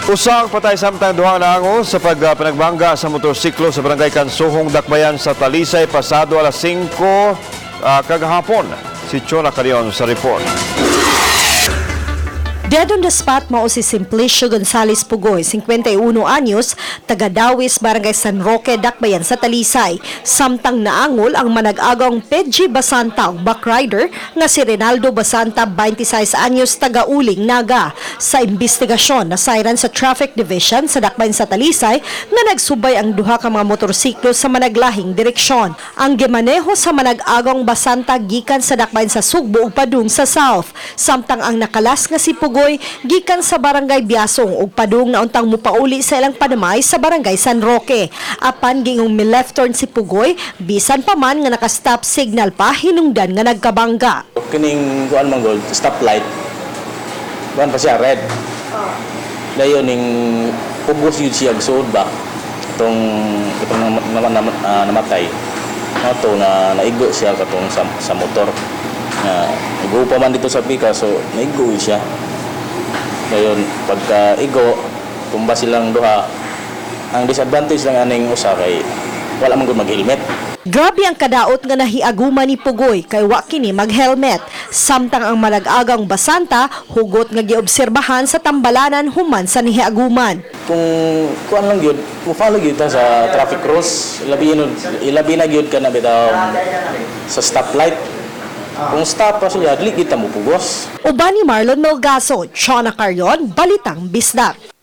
Usa ang patay samtang duha naangol sa pagpanagbangga sa motorsiklo sa Barangay Kansuhong, Dakbayan sa Talisay pasado alas 5 kagahapon. Si Chona Carion sa report. Dead on the spot mao si Simplicio Gonzales Pugoy, 51 anyos, taga Dawis, Barangay San Roque, Dakbayan sa Talisay. Samtang naangol ang manag-agong Pedji Basanta ug backrider nga si Renaldo Basanta, 26 anyos, taga Uling, Naga. Sa investigasyon, nasayran sa Traffic Division sa Dakbayan sa Talisay nga nagsubay ang duha ka mga motorsiklo sa managlahing direksyon. Ang gimaneho sa manag-agong Basanta gikan sa Dakbayan sa Sugbo ug padung sa South. Samtang ang nakalas nga si Pugoy gikan sa Barangay Biasong ug padung na untang mupauli sa ilang panamay sa Barangay San Roque. Apan giingong mi left turn si Pugoy, bisan pa man nga naka-stop signal pa hinungdan nga nagkabangga. Kining kuan man gud, stoplight. Kuan pa siya, red. Dayon ning pugos yun siya suod ba itong namatay. Ato na naigo siya katong sa motor. Na igo pa man dito sa pika, so naigo yun siya. Dayon pagka igo, tumba silang duha. Ang disadvantage lang aning usa kay wala man gud mag-helmet. Grabe ang kadaot nga nahiaguma ni Pugoy kay wa kini mag-helmet. Samtang ang manag-agang Basanta hugot nga giobserbahan sa tambalanan human sa nihiaguman. Kung kuan lang gyud, mo follow gyud ta sa traffic rules, ilabi na gyud ka na bitaw sa stoplight. Kung stop pa siya, dili kita mo pugos. Uban ni Marlon Melgaso, Chona Carion, Balitang Bisdak.